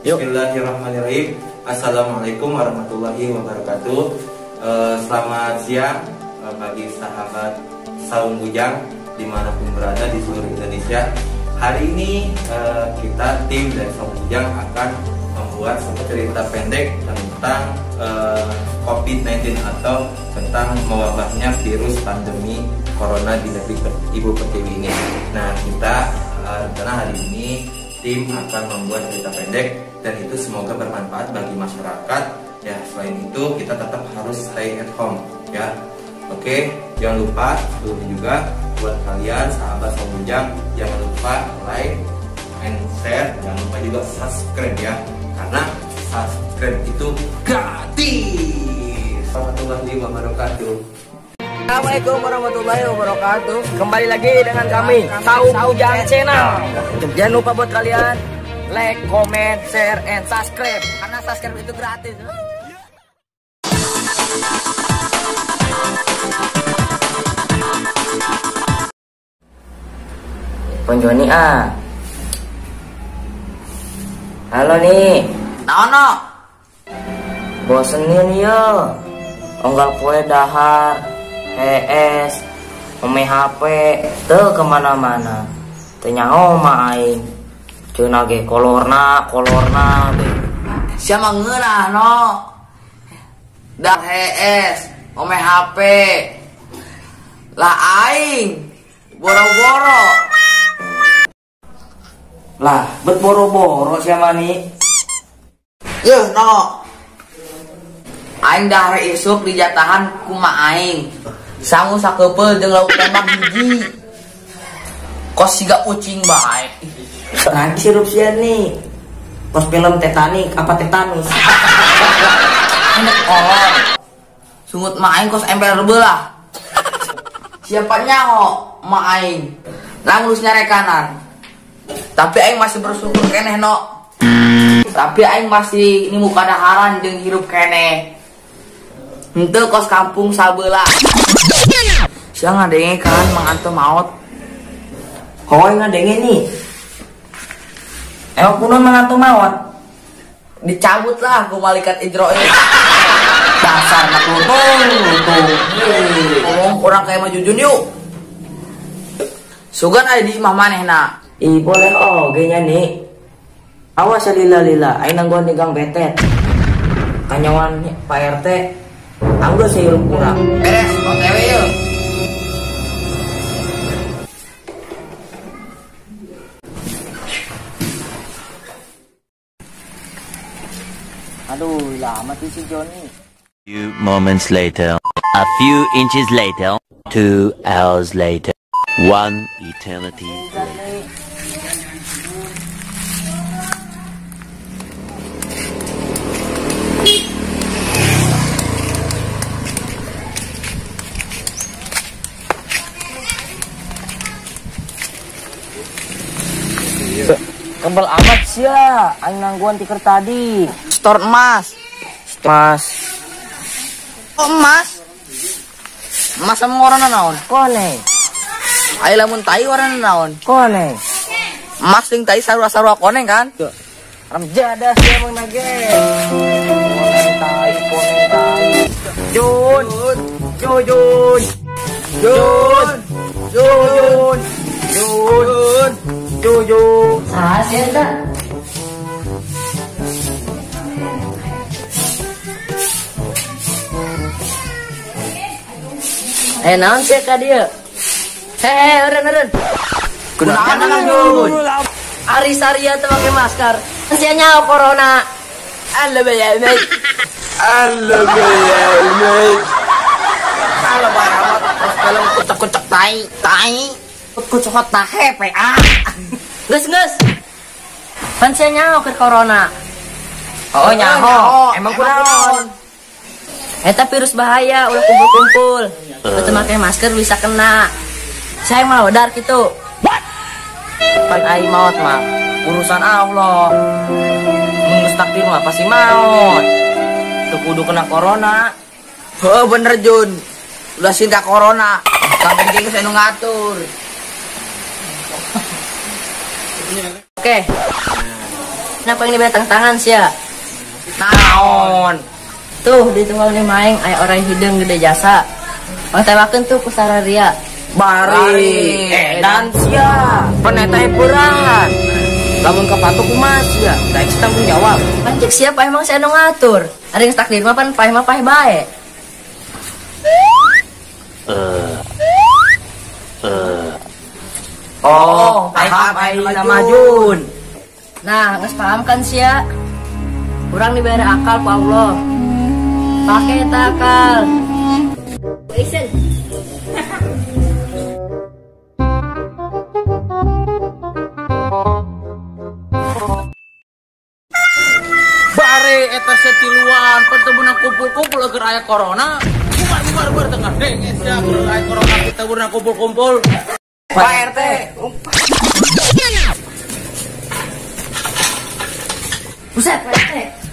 Yuk. Bismillahirrahmanirrahim. Assalamualaikum warahmatullahi wabarakatuh. Selamat siang bagi sahabat Saung Bujang dimanapun berada di seluruh Indonesia. Hari ini kita tim dari Saung Bujang akan membuat sebuah cerita pendek tentang COVID-19 atau tentang mewabahnya virus pandemi corona di negeri Ibu Pertiwi ini. Nah, kita rencana hari ini tim akan membuat cerita pendek dan itu semoga bermanfaat bagi masyarakat. Ya, selain itu kita tetap harus stay at home ya. Oke, jangan lupa sebelumnya juga buat kalian sahabat Saung Bujang, jangan lupa like and share, jangan lupa juga subscribe ya, karena subscribe itu gratis. Warahmatullahi wabarakatuh. Assalamualaikum warahmatullahi wabarakatuh. Kembali lagi dengan kami Saung Bujang Channel. Jangan lupa buat kalian like, comment, share, and subscribe. Karena subscribe itu gratis. Pon Joni ah. Halo nih. Naon? Bosenin yo. Onggal poe dahar, HS, ome HP, teu kemana-mana. Teu nyaho mah aing. Ceunah ge kolorna, kolorna ge. Sia mah ngeunah no. Dah HS, ome HP. Lah aing boro-boro. Lah, bet boro-boro sia mah nih. Yeuh no. Aing dahar isuk dijatahan kuma aing. Sangu sakeupel jeung lauk tembak hiji. Kos siga ucing bae. Nah, sirup sia nih. Kos film Titanic apa tetanus. Enak kolor. Sungut ma aing kos emper belah. Siapa nyaho ma aing. Langurus nyarekanan. Tapi aing masih bersyukur keneh no. Tapi aing masih nimu kadaharan jeung hirup keneh. Henteu kos kampung sabelah. Sia ngadenge kan Mang Anto maot. Hoy ngadenge nih. Emang kuno Mang Anto maot? Dicabut lah ku malaikat Ijroil. Dasar mak lutung, lutung. Ngomong kurang kayak mah Jujun yuk. Sugan aya di imah manehna. Ih boleh oge nya nih. Awas lila-lila, aing nangguan di gang betet. Kanyawan Pak RT, anggeus hirup kurang. Beres, OTW yuk. Aduh, lama sih si Joni. Few moments later, a few inches later, 2 hours later, one eternity later. Kembal amat sih ya, aing nangguan tiker tadi. Store emas. Emas. Oh, emas. Emas sama warna naon? Kone. Ayo lamun tai warna naon? Kone. Emas jeung tai sarua-sarua koneng kan? Ramjada sih emang nage. Kone tai, kone tai. Jun, Jujun, Jun, Jujun, Jun, Jujun. Saha sih eta? Naon sih ka dieu? Hehe, eureun-eureun. Kunaon Jun? Ari saria teu make masker. Sia nyaho corona. Allah bayar. Allah bayar. Kalau barat film kucek-kucek tai, tai. Kucek tahe PA. Geus geus. Pan sia nyaho keur corona. Oh nyaho. Emang kunaon? Eta virus bahaya, ulah kumpul-kumpul. Betul make masker bisa kena. Saya mau dar gitu. Pan aing maot mah urusan Allah. Mun geus takdir mah pasti maot. Teu kudu kena corona. Heuh bener Jun. Ulah sieun ka corona. Sampai geus anu ngatur. Oke. Kenapa ini diberi tangan sia? Naon? Tuh di tunggal nih maing aya orang hideung gede jasa. Pang tewakeun tuh ku sararia. Bari edan sia. Peneta hiburan. Lamun kapatok kumaha sia? Daek tanggung jawab. Pancik siapa emang saya nu ngatur? Ada yang takdir mah pan paeh mah paeh bae. Oh, paham ayeuna majun. Nah, geus paham kan sia? Urang diberi akal ku Allah. Pake eta akal. Action. Bare eta setiluan pertemuan kumpul-kumpul agar aya corona. Bubar tengah denge sia aya corona kita urang kumpul-kumpul. Pak RT. Buset, Pak RT.